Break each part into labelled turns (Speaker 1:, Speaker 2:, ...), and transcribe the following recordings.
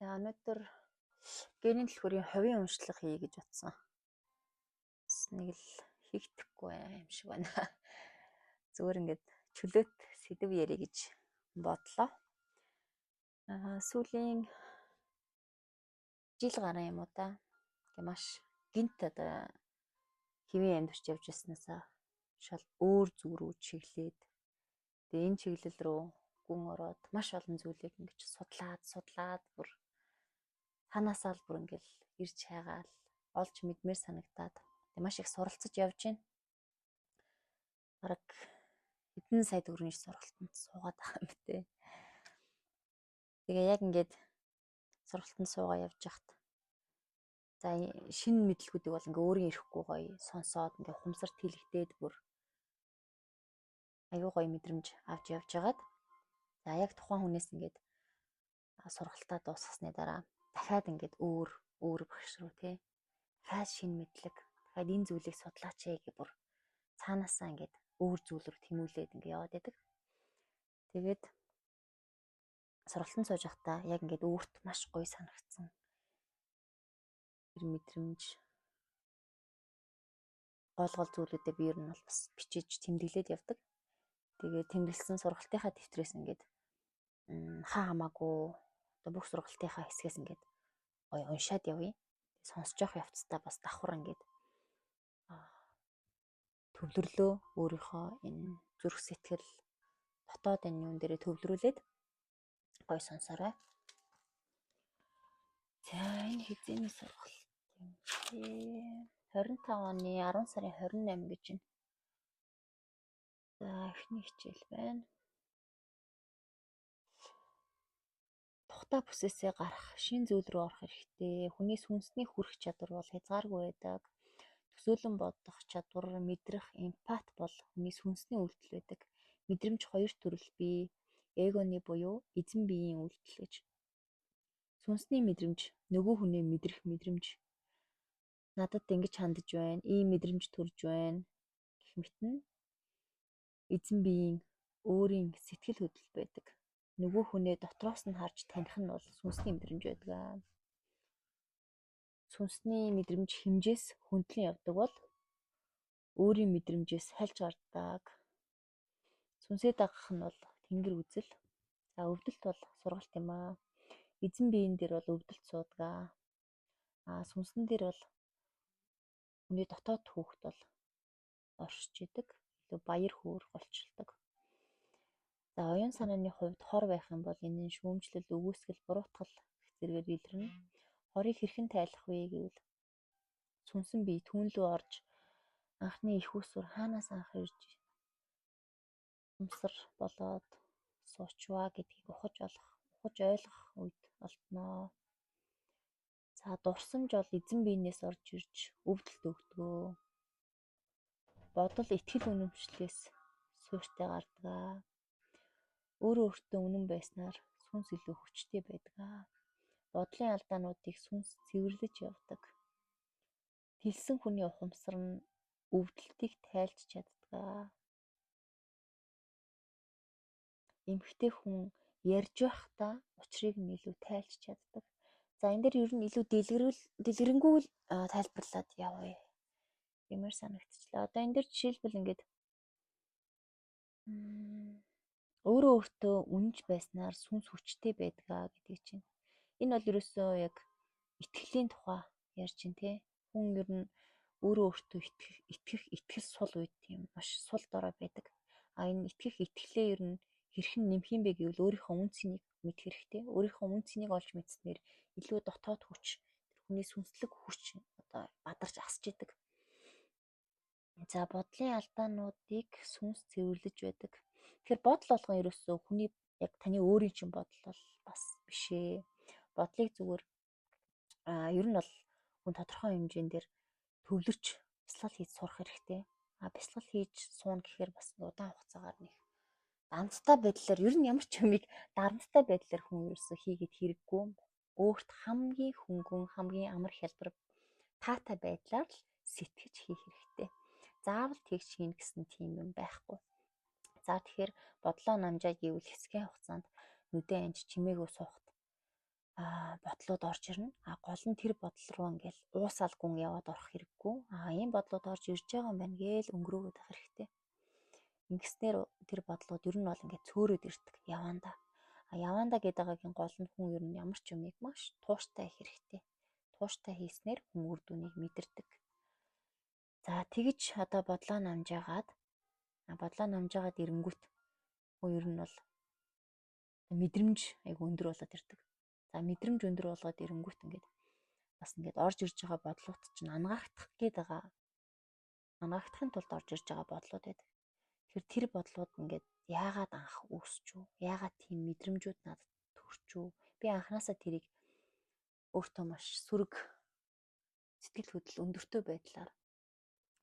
Speaker 1: За өнөөдөр гэрийн түлхүүрийн хувийн уншлага хийе гэж бодсон. Бас нэг л хийгдэхгүй юм шиг байна. Зүгээр ингээд чөлөөт сэдэв ярий гэж бодлоо. Сүүлийн жил гарan юм уу да. Ингээ маш гинт одоо хэвийн амьдарч явж байснаасаа шал өөр зүг рүү чиглээд, тэгээ энэ чиглэл рүү гүн ороод маш олон зүйлийг ингэж судлаад бүр танаасаа л бүр ингээл ирж хайгаал олж мэдмээр санагдаад тэгээ маш их суралцаж явж байна. Бараг хэдэн сая төгрөгийн сургалтанд суугаад байгаа юм бэ. Тэгээ яг ингээд сургалтанд суугаа явж байхад за шинэ мэдлэгүүдийг бол ингээ өөрийн ирэхгүй гоё сонсоод ингээ ухамсарт хэлэгдээд бүр аюу гоё мэдрэмж авч явж байгаад, за яг тухайн хүнээс ингээд сургалтаа дуусгасны дараа дахиад ингээд өөр өөр багш руу тий дахиад шинэ мэдлэг, дахиад энэ зүйлийг судлаач ээ гэх бүр цаанаасаа ингээд өөр зүйл рүү тэмүүлээд ингээд яваад байдаг. Тэгээд сургалтанд сууж байхдаа яг ингээд өөрт маш гоё санагдсан тэр мэдрэмж, гол гол зүйлүүдээ би ер нь бол бас бичиж тэмдэглээд явдаг. Тэгээд тэмдэглэсэн сургалтынхаа дэвтрээс ингээд хаа хамаагүй одоо бүх сургалтынхаа хэсгээс ингээд гоё уншаад явъя. Сонсож явах явцдаа бас давхар ингээд төвлөрлөө, өөрийнхөө энэ зүрх сэтгэл дотоод энэ юун дээрээ төвлөрүүлээд гоё сонсоорой. За энэ хэзээний сургалт юм бэ? 25 оны 10 сарын 28 гэж байна. За эхний хичээл байна. Тухтай бүсээсээ гарах, шин зүйл рүү орох хэрэгтэй. Хүний сүнсний хүрэх чадвар бол хязгааргүй байдаг. Төсөөлөн бодох чадвар, мэдрэх, эмпат бол хүний сүнсний үйлдэл байдаг. Мэдрэмж хоёр төрөл бий. Эгоны буюу эзэн биеийн үйлдэл гэж. Сүнсний мэдрэмж нөгөө хүнээ мэдрэх мэдрэмж. Надад ингэж хандаж байна, ийм мэдрэмж төрж байна гэх мэт нь эзэн биеийн өөрийн сэтгэл хөдлөл байдаг. Нөгөө хүнээ дотроос нь харж таних нь бол сүнсний мэдрэмж байдаг. Сүнсний мэдрэмж хэмжээс хөндлөн явдаг бол өөрийн мэдрэмжээс хальж гардаг. Сүнсээ дагах нь бол тэнгэр үзэл. За өвдөлт бол сургалт юм аа. Эзэн биеийн дээр бол өвдөлт суудаг. Сүнсэн дээр бол хүний дотоод хүүхэд бол оршиж идэг. Илүү баяр хөөр голчилдог. За оюун санааны хувьд хор байх юм бол энэ нь шүүмжлэл, үгүйсгэл, буруутгал гэх зэрэгээр илэрнэ. Хорыг хэрхэн тайлах вэ гэвэл сүнсэн бие түүн лүү орж анхны их усүр хаанаас анх ирж умсар болоод суучваа гэдгийг ухаж олох, ухаж ойлгох үед олдноо. За дурсамж бол эзэн биенээс орж ирж өвдөлт өгдөг. Бодол итгэл үнэмшлээс суурьтай гардаг. Өөрөө өөртөө үнэн байснаар сүнс илүү хүчтэй байдаг. Бодлын алдаануудыг сүнс цэвэрлэж явдаг. Тэлсэн хүний ухамсар нь өвдөлтийг тайлж чаддаг. Эмэгтэй хүн ярьж байхдаа учрыг нь илүү тайлж чаддаг. За энэ дээр ер нь илүү дэлгэрэнгүй тайлбарлаад явъя. Гэмээр санагдчихлаа. Одоо энэ дээр жишээлбэл ингээд өөрөө өөртөө үнэнч байснаар сүнс хүчтэй байдгаа гэдгийг чинь. Энэ бол ерөөсөө яг итгэлийн тухай ярьж байна те. Хүн ер нь өөрөө өөртөө итгэх итгэл сул үед тийм маш сул дорой байдаг. А энэ итгэх итгэлээ ер нь хэрхэн нэмэх юм бэ гэвэл өөрийнхөө үн цэнийг мэдэх хэрэгтэй. Өөрийнхөө үн цэнийг олж мэдснээр илүү дотоод хүч, тэр хүний сүнслэг хүч одоо бадарч асч идэг. За бодлын алдаануудыг сүнс цэвэрлэж байдаг. Тэгэхээр бодол болгон ерөөсөө хүний яг таны өөрийн чинь бодол бол бас биш ээ. Бодлыг зүгээр ер нь бол хүн тодорхой хэмжээнд дээр төвлөрч бясалгал хийж сурах хэрэгтэй. Бясалгал хийж сууна гэхээр бас удаан хугацаагаар нэг дарамттай байдлаар ер нь ямар ч юмыг дарамттай байдлаар хүн ерөөсөө хийгээд хэрэггүй. Өөрт хамгийн хөнгөн, хамгийн амар хялбар таатай байдлаар л сэтгэж хийх хэрэгтэй. Заавал тэгж хийнэ гэсэн тийм юм байхгүй. За тэгэхээр бодлоо намжаа гэвэл хэсгийн хугацаанд нүдэн анж чимээгүй суухад Бодлууд орж ирнэ. А гол нь тэр бодол руу ингээл уусаалгүй яваад орох хэрэггүй. Ийм бодлууд орж ирж байгаа юм байна гээл өнгөрөөгөөд байх хэрэгтэй. Ингэснээр тэр бодлууд ер нь бол ингээд цөөрөөд ирдэг яваанда. А яваанда гэдэг байгаагийн гол нь хүн ер нь ямар ч юмыг маш тууштай хийх хэрэгтэй. Тууштай хийснээр хүн үр дүнийг мэдэрдэг. За тэгж одоо бодлоо намжаагаад ирэнгүүт хүн ер нь бол мэдрэмж айгу өндөр болоод ирдэг. За мэдрэмж өндөр болгоод ирэнгүүт ингээд бас ингээд орж ирж байгаа бодлууд чинь ангаагдах гээд байгаа. Ангаагдахын тулд орж ирж байгаа бодлууд байдаг. Тэгэхээр тэр бодлууд ингээд яагаад анх үүсч үү? Яагаад тийм мэдрэмжүүд надад төрч үү? Би анханасаа тэрийг өөртөө маш сөрөг сэтгэл хөдлөл өндөртэй байдлаар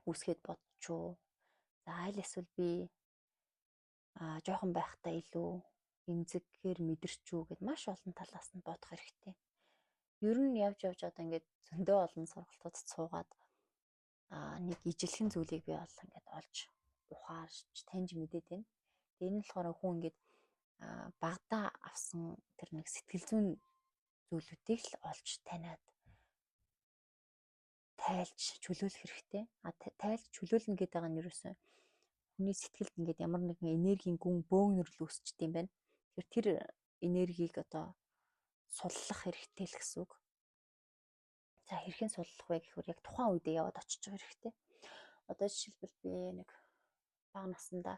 Speaker 1: үүсгээд бодчих уу? За аль эсвэл би жоохон байхдаа илүү эмзэгээр мэдэрч үү гэд маш олон талаас нь бодох хэрэгтэй. Ер нь явж явж одоо ингээд зөндөө олон сургалтуудад суугаад нэг ижилхэн зүйлийг би бол ингээд олж ухаарч таньж мэдээд байна. Тэгээ энэ нь болохоор хүн ингээд багадаа авсан тэр нэг сэтгэл зүйн зүйлүүдийг л олж таниад тайлж чөлөөлөх хэрэгтэй. Тайлж чөлөөлнө гэдэг байгаа нь ерөөсөө хүний сэтгэлд ингээд ямар нэгэн энергийн гүн бөөнөрл үүсчихдээ юм байна. Тэгэхээр тэр энергийг одоо суллах хэрэгтэй л гэсэн үг. За хэрхэн суллах вэ гэхээр яг тухайн үедээ яваад очиж байгаа хэрэгтэй. Одоо жишээлбэл би нэг бага насндаа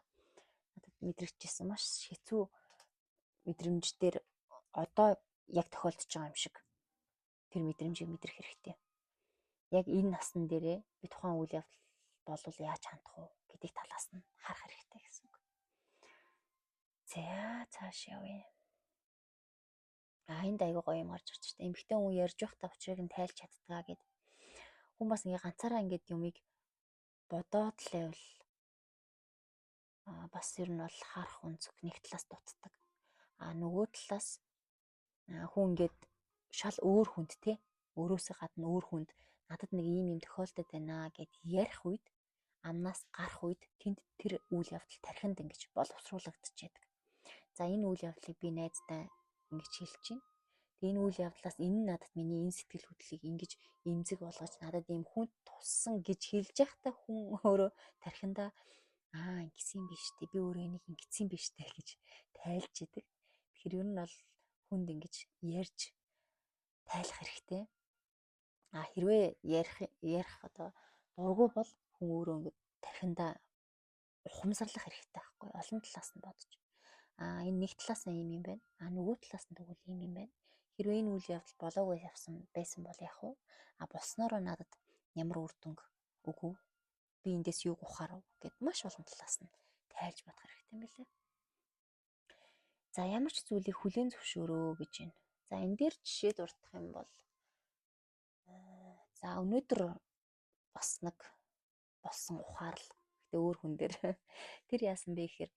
Speaker 1: надад мэдрэгчсэн маш хэцүү мэдрэмж дээр одоо яг тохиолдож байгаа юм шиг тэр мэдрэмжийг мэдрэх хэрэгтэй. Яг энэ насн дээрээ би тухайн үйл явдал болвол яаж хандах уу гэдэг талаас нь харах хэрэгтэй гэсэн үг. За цааш явъя. Энд айгүй гоё юм гарч ирж байна. Эмэгтэй хүн ярьж байхдаа учрыг нь тайлж чаддгаа гэд. Хүн бас ингээ ганцаараа ингээд юмыг бодоод л байвал бас ер нь бол харах өнцөг нэг талаас дутдаг. Нөгөө талаас хүн ингээд шал өөр хүнд те өөрөөсөө гадна өөр хүнд надад нэг ийм юм тохиолдод байна гэд ярих үед амнаас гарах үед тэнд тэр үйл явдал тархинд ингэж боловсруулагдчихэдэг. За энэ үйл явдлыг би найздаа ингэж хэлж чинь. Тэгээ энэ үйл явдлаас энэ нь надад миний энэ сэтгэл хөдлөлийг ингэж эмзэг болгож надад ийм хүн туссан гэж хэлж байхдаа хүн өөрөө тархиндаа ингэсэн юм биш үү? Би өөрөө энийг ингэсэн биш үү гэж тайлж идэг. Тэгэхээр ер нь бол хүнд ингэж ярьж тайлах хэрэгтэй. Хэрвээ ярих одоо дургүй бол хүн өөрөө ингэж тархиндаа ухамсарлах хэрэгтэй байхгүй олон талаас нь бодож. Энэ нэг талаас нь ийм юм байна. Нөгөө талаас нь тэгвэл ийм юм байна. Хэрвээ энэ үйл явдал болоогүй явсан байсан бол яах вэ? Болсноороо надад ямар үр дүнг өгөв? Би эндээс юуг ухаарав гэд маш олон талаас нь тайлж бодох хэрэгтэй юм билээ. За ямар ч зүйлийг хүлээн зөвшөөрөө гэж байна. За энэ дээр жишээ дурдах юм бол за өнөөдөр бас нэг болсон ухаарл. Гэтэ өөр хүн дээр тэр яасан бэ гэхээр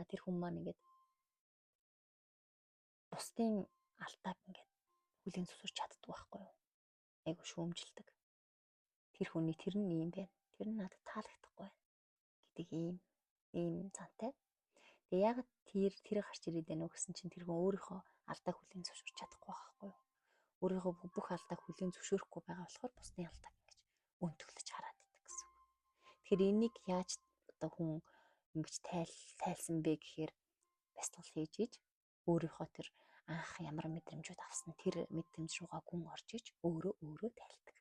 Speaker 1: тэр хүн маань ингээд бусдын алдааг ингээд хүлээн зөвшөөрч чаддгүй байхгүй юу? Айгу шүүмжилдэг. Тэр хүний тэр нь ийм байна. Тэр нь надад таалагдахгүй байна гэдэг ийм зантай. Тэгээ яагаад тэр гарч ирээд байна вэ гэсэн чинь тэр хүн өөрийнхөө алдааг хүлээн зөвшөөрч чадахгүй байхгүй юу? Өөрийнхөө бүх алдааг хүлээн зөвшөөрөхгүй байгаа болохоор бусдын алдааг ингэж өнтөглөж хараад байдаг гэсэн үг. Тэгэхээр энийг яаж одоо хүн ингэж тайлсан бэ гэхээр бясалгал хийж иж өөрийнхөө тэр анх ямар мэдрэмжүүд авсан тэр мэдрэмж рүүгээ гүн орж иж өөрөө өөрөө тайлдаг.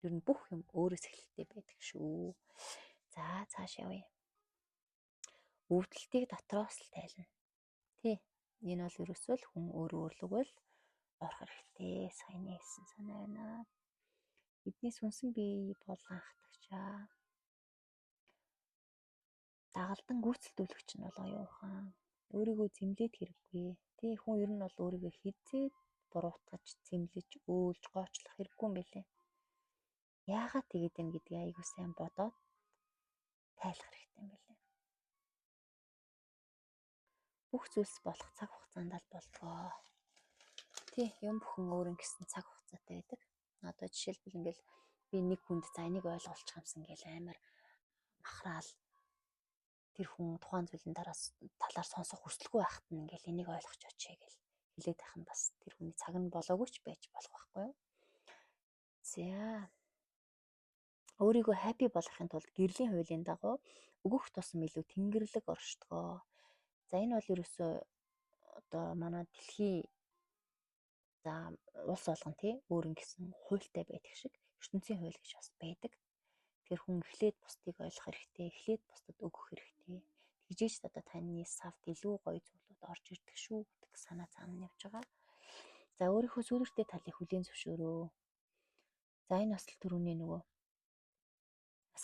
Speaker 1: Ер нь бүх юм өөрөөс эхэлтэй байдаг шүү. За цааш явъя. Өвдөлтийг дотроос л тайлна. Тий. Энэ бол ерөөсөө л хүн өөрөө өөрлөгөө л орох хэрэгтэй. Саяны хэлсэн санаа байна. Бидний сүнсэн бие бол анхдагчаа. Дагалдан гүйцэлдүүлэгч нь бол оюун ухаан. Өөрийгөө зэмлээд хэрэггүй. Тий, хүн ер нь бол өөрийгөө хизээд буруутгаж, зэмлэж, өөлж, гоочлох хэрэггүй юм билээ. Яагаад тэгээд юм гэдгийг айгуу сайн бодоод тайлах хэрэгтэй юм билээ. Бүх зүйлс болох цаг хугацаанд л болдгоо. Тий, юм бүхэн өөр ингэсэн цаг хугацаатай байдаг. Одоо жишээлбэл ингээл би нэг хүнд за энийг ойлголчих юмсан гэл амар махраал тэр хүн тухайн зүйлийн талаар сонсох хүсэлгүй байхад нь ингээл энийг ойлгож очие гэл Хэлээд байх нь бас тэр хүний цаг нь болоогүй ч байж болох байхгүй юу? За. Өөрийгөө happy болгохын тулд гэрлийн хуулийн дагуу өгөх тусам илүү тэнгэрлэг оршдгоо. За энэ бол ерөөсөө одоо манай дэлхийн за улс болгон тий өөр ингэсэн хуультай байдаг шиг ертөнцийн хууль гэж бас байдаг. Тэгэхээр хүн эхлээд бусдыг ойлгох хэрэгтэй, эхлээд бусдад өгөх хэрэгтэй. Тэгжээч одоо таны савд илүү гоё зүйлүүд орж ирдэг шүү гэдэг санаа цаана явж байгаа. За өөрийнхөө сүүлэртэй талыг хүлээн зөвшөөрөө. За энэ бас л түрүүний нөгөө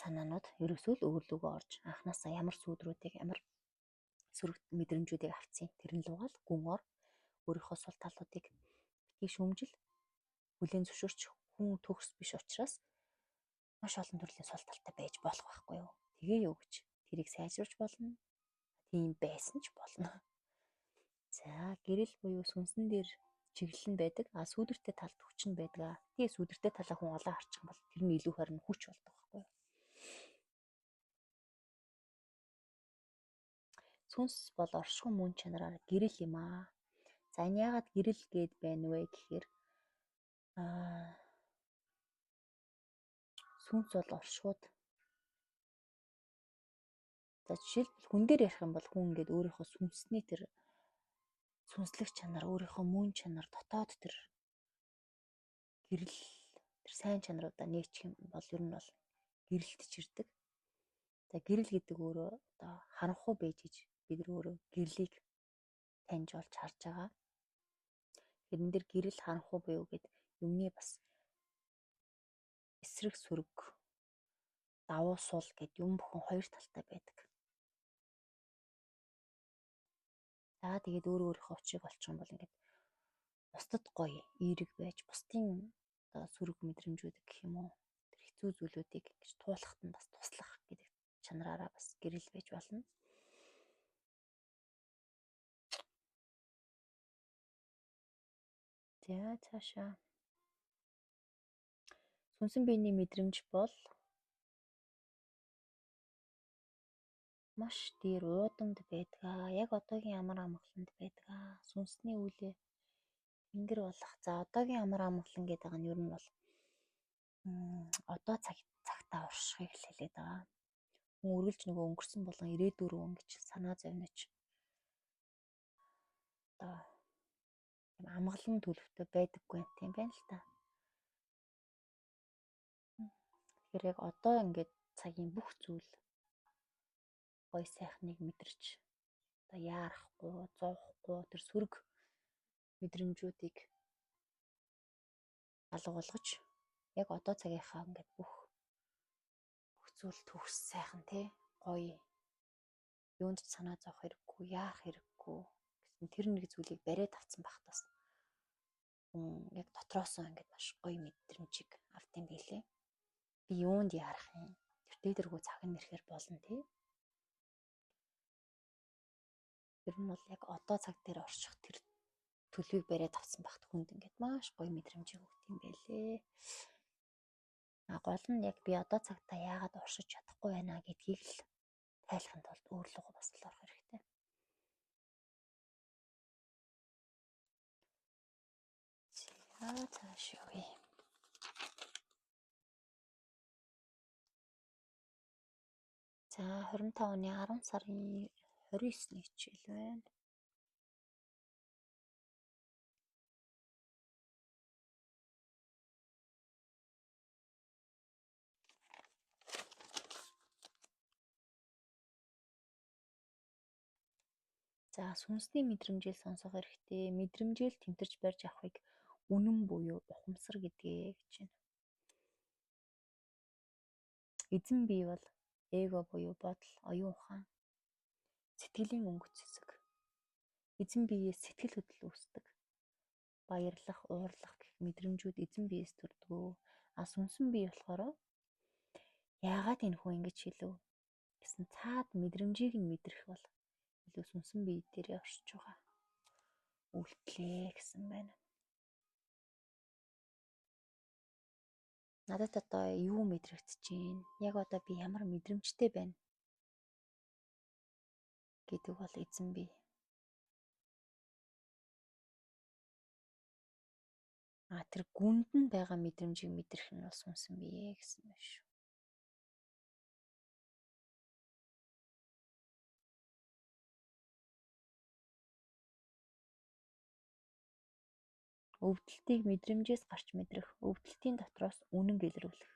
Speaker 1: санаанууд ерөөсөө л өөрлөгөө орж анханасаа ямар сүүдрүүдийг ямар сөрөг мэдрэмжүүдийг авцیں۔ Тэрэн лугаал гүн ор өөрийнхөө сул талуудыг битгий шүүмжил хүлээн зөвшөөрч хүн төгс биш учраас маш олон төрлийн сул талтай байж болох байхгүй юу. Тэгээ юу гэж тэрийг сайжруулж болно. Тийм байсан ч болно. За гэрэл буюу сүнсэн дээр чиглэл нь байдаг. А сүүдэртэй талд хүч нь байдаг. Тэгээ сүүдэртэй талаа хүн олон харчих юм бол тэр нь илүү харин хүч болдог байхгүй юу. Сүнс бол оршихуй мөн чанараар гэрэл юм аа. За энэ яагаад гэрэл гээд байна вэ гэхээр сүнс бол оршихуйд за жишээлбэл хүн дээр ярих юм бол хүн ингээд өөрийнхөө сүнсний тэр сүнслэг чанар, өөрийнхөө мөн чанар, дотоод тэр гэрэл, тэр сайн чанаруудаа нээчих юм бол ер нь бол гэрэлтж ирдэг. За гэрэл гэдэг өөрөө одоо харанхуй байж гэж бид нар өөрөө гэрлийг таньж олж харж байгаа. Тэгэхээр энэ дэр гэрэл харанхуй буюу гэд юмны бас эсрэг сөрөг давуу сул гэд юм бүхэн хоёр талтай байдаг. За тэгээд өөр өөрийнхөө учрыг олчих юм бол ингээд бусдад гоё эерэг байж бусдын одоо сөрөг мэдрэмжүүд гэх юм уу тэр хэцүү зүйлүүдийг ингэж туулахад нь бас туслах гэдэг чанараараа бас гэрэл байж болно. За цаашаа. Сүнсэн биений мэдрэмж бол маш дээр уудамд байдаг. Яг одоогийн амар амгаланд байдаг. Сүнсний үйлээ тэнгэр болох. За одоогийн амар амгалан гэдэг байгаа нь ер нь бол одоо цагтаа оршихыг л хэлээд байгаа. Хүн үргэлж нөгөө өнгөрсөн болон ирээдүйн рүү ингэж санаа зовнож одоо тийм амгалан төлөвтэй байдаггүй юм байна л та. Тэгэхээр яг одоо ингээд цагийн бүх зүйл гой сайхныг мэдэрч одоо яарахгүй, зовхгүй тэр сөрөг мэдрэмжүүдийг алга болгож яг одоо цагийнхаа ингээд бүх зүйл төгс сайхан тий гоё юунд ч санаа зовох хэрэггүй, яарах хэрэггүй гэсэн тэр нэг зүйлийг бариад авцсан байх тас хүн яг дотроосоо ингээд маш гоё мэдрэмжийг авт юм билээ. Би юунд яарах юм? Тэр дээргүй цаг нь ирэхээр болно тий. Тэр нь бол яг одоо цаг дээр орших тэр төлөвийг бариад авсан багт хүнд ингээд маш гоё мэдрэмжийг өгд юм байлээ. А гол нь яг би одоо цагтаа яагаад оршиж чадахгүй байна гэдгийг л тайлахын тулд өөрлөгөө бас л орох хэрэгтэй. За цааш явъя. За 25 оны 10 сарын 29-ний хичээл байна. За сүнсний мэдрэмжийг сонсох хэрэгтэй. Мэдрэмжээл тэмтэрч барьж авахыг үнэн буюу ухамсар гэдгээ гэж байна. Эзэн бие бол эго буюу бодол, оюун ухаан, сэтгэлийн өнгөц хэсэг. Эзэн биеэс сэтгэл хөдлөл үүсдэг. Баярлах, уурлах гэх мэдрэмжүүд эзэн биеэс төрдөг. А сүнсэн бие болохоор яагаад энэ хүн ингэж хэлв гэсэн цаад мэдрэмжийг нь мэдрэх бол илүү сүнсэн бие дээрээ оршиж байгаа үйлдэлээ гэсэн байна. Надад одоо юу мэдрэгдэж байна? Яг одоо би ямар мэдрэмжтэй байна гэдэг бол эзэн бие. А тэр гүнд нь байгаа мэдрэмжийг мэдрэх нь бол сүнсэн бие гэсэн байна шүү. Өвдөлтийг мэдрэмжээс гарч мэдрэх, өвдөлтийн дотроос үнэн илрүүлэх.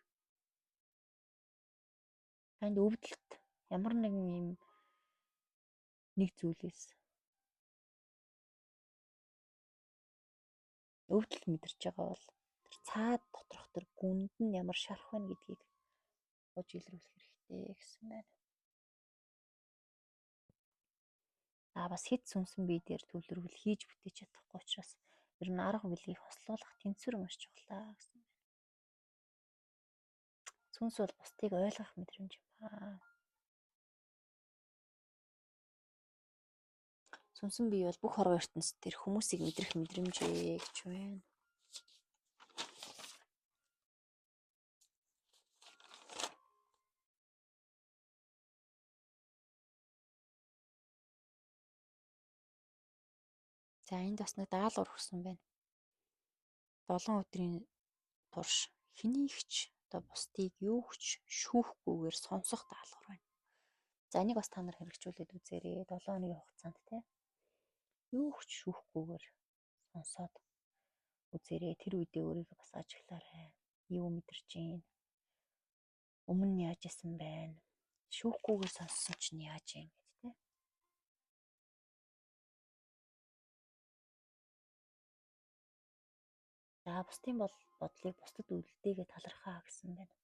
Speaker 1: Танд өвдөлт ямар нэгэн юм нэг зүйлээс өвдөлт мэдэрч байгаа бол тэр цаад доторх тэр гүнд нь ямар шарах байна гэдгийг бож илрүүлэх хэрэгтэй гэсэн байна. За бас хэд сүнсэн бие дээр төвлөрвөл хийж бүтээж чадахгүй учраас ер нь арга билгийг хослуулах тэнцвэр маш чухлаа гэсэн байна. Сүнс бол бусдыг ойлгох мэдрэмж юм аа. Сүнсэн бие бол бүх хорвоо ертөнцийн дээр хүмүүсийг мэдрэх мэдрэмж ээ гэж байна. За энд бас нэг даалгавар өгсөн байна. 7 өдрийн турш хэний ч одоо бусдыг юу ч шүүхгүйгээр сонсох даалгавар байна. За энийг бас та нар хэрэгжүүлээд үзээрэй. 7 хоногийн хугацаанд те юу ч шүүхгүйгээр сонсоод үзээрэй. Тэр үедээ өөрийгөө бас ажиглаарай. Юу мэдэрч байна? Өмнө нь яаж исэн байна? Шүүхгүйгээр сонссон чинь яаж юм гэд те. За бусдын бол бодлыг бусдад үлдээгээ талархаа гэсэн байна.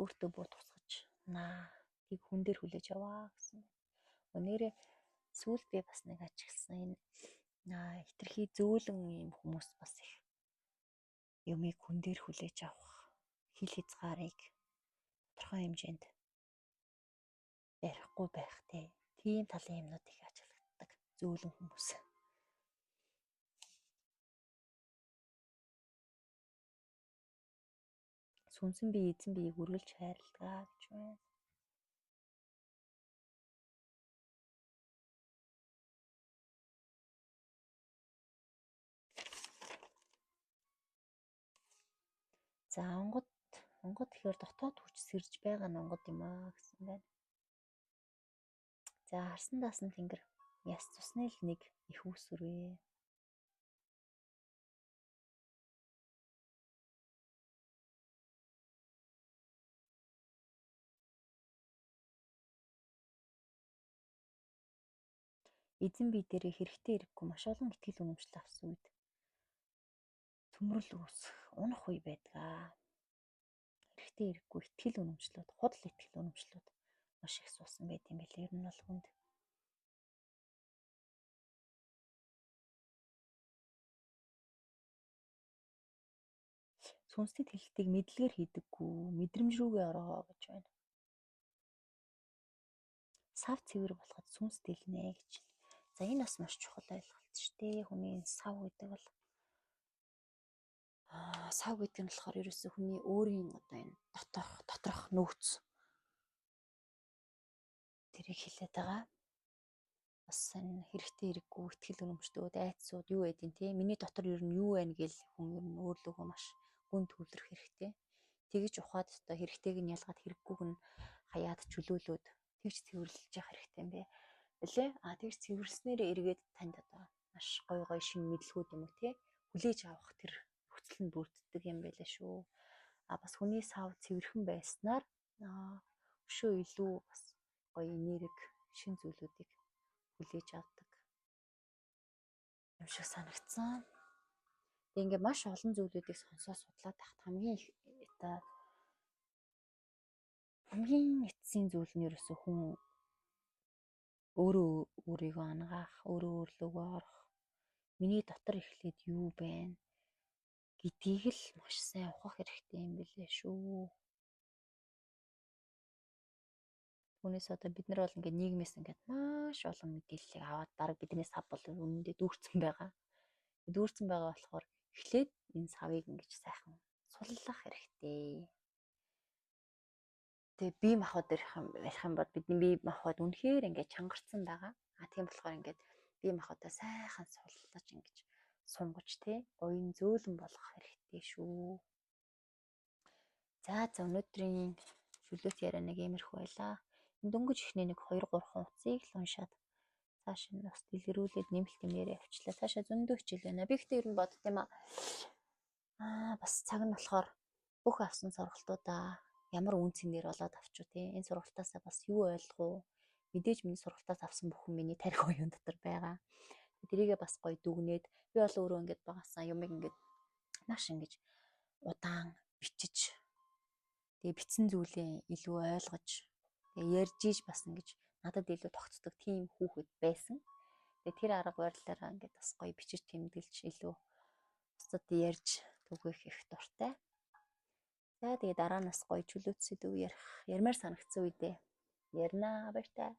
Speaker 1: Өөртөө буу тусгаж наа тийг хүн дээр хүлээж аваа гэсэн байна. Өнөөрөө сүүлд би бас нэг ажигласан энэ хитрхи зөөлөн ийм хүмүүс бас их юмыг хүн дээр хүлээж авах хил хязгаарыг тодорхой хэмжээнд барихгүй байх те. Тийм талын юмнууд их ажиглагддаг зөөлөн хүмүүс. Сүнсэн бие эзэн биеийг үргэлж хайрладаг гэж байна. За онгод тэгэхээр дотоод хүч сэрж байгаа нь онгод юм аа гэсэн байна. За харсан даасан тэнгэр яс цусны л нэг их үүсвэр. Эзэн бие дээрээ хэрэгтэй хэрэггүй маш олон итгэл үнэмшил авсан үед төмрөл үүсэх, унах үе байдаг. Хэрэгтэй хэрэггүй итгэл үнэмшлүүд, худал итгэл үнэмшлүүд маш их суусан байт юм билээ. Ер нь бол хүнд. Сүнсний тэлэлтийг мэдлэгээр хийдэггүй, мэдрэмж рүүгээ ороогоо гэж байна. Сав цэвэр болоход сүнс дэлнэ гэж. За энэ бас маш чухал ойлголт шүү дээ. Хүний сав гэдэг бол сав гэдэг нь болохоор ерөөсөө хүний өөрийн одоо энэ доторх нөөц тэрийг хэлээд байгаа. Бас энэ хэрэгтэй хэрэггүй итгэл үнэмшлүүд, айдсууд юу байдیں۔ те. Миний дотор ер нь юу байна гэл хүн ер нь өөрлөгөө маш гүн төвлөрөх хэрэгтэй. Тэгж ухаад одоо хэрэгтэйг нь ялгаад хэрэггүйг нь хаяад чөлөөлөөд тэгж цэвэрлэж явах хэрэгтэй юм бэ. Лээ. А тэгж цэвэрлснээрээ эргээд танд одоо маш гоё гоё шинэ мэдлгүүд юм уу те хүлээж авах тэр нөхцөл нь бүрддэг юм байлаа шүү. А бас хүний сав цэвэрхэн байснаар өшөө илүү бас гоё энерги шин зүйлүүдийг хүлээж авдаг юм шиг санагдсан. Тэгээ ингээ маш олон зүйлүүдийг сонсоо судлаад тахт хамгийн их одоо хамгийн эцсийн зүйл нь ерөөсөө хүн өөрөө өөрийгөө ангаах, өөрөө өөрлөгөө орох, миний дотор эхлээд юу байна гэдгийг л маш сайн ухах хэрэгтэй юм билээ шүү. Түүнээс одоо бид нар бол ингээд нийгмээс ингээд маш олон мэдээллийг аваад бараг бидний сав бол үнэндээ дүүрсэн байгаа. Дүүрсэн байгаа болохоор эхлээд энэ савыг ингэж сайхан суллах хэрэгтэй. Тэгээ бие махбод ярих юм бол бидний бие махбод үнэхээр ингээд чангарсан байгаа. А тийм болохоор ингээд бие махбодоо сайхан суллаж ингэж сунгаж те оюун зөөлөн болгох хэрэгтэй шүү. За за өнөөдрийн чөлөөт яриа нэг иймэрхүү байлаа. Энэ дөнгөж ихний нэг 2 3 утсыг л уншаад цааш нь бас дэлгэрүүлээд нэмэлт юм яриа явчлаа. Цаашаа зөндөө хичээл байна. Би ихтэй ер нь бодд юм аа. Бас цаг нь болохоор бүх авсан сургалтуудаа ямар үн цэнээр болоод авчуу те. Энэ сургалтаасаа бас юу ойлгов? Мэдээж миний сургалтаас авсан бүхэн миний тарих оюун дотор байгаа. Тэрийгээ бас гоё дүгнээд би бол өөрөө ингээд багасаа юмыг ингээд маш ингэж удаан бичиж, тэгээ бичсэн зүйлээ илүү ойлгож, тэгээ ярьж иж бас ингэж надад илүү тогтдог тийм хүүхэд байсан. Тэгээ тэр арга барилаараа ингээд бас гоё бичиж тэмдэглэж илүү бусдад ярьж түгээх их дуртай. За тэгээ дараа нь бас гоё чөлөөт сэдв ярих ярмаар санагдсан үедээ ярина. Баяртай.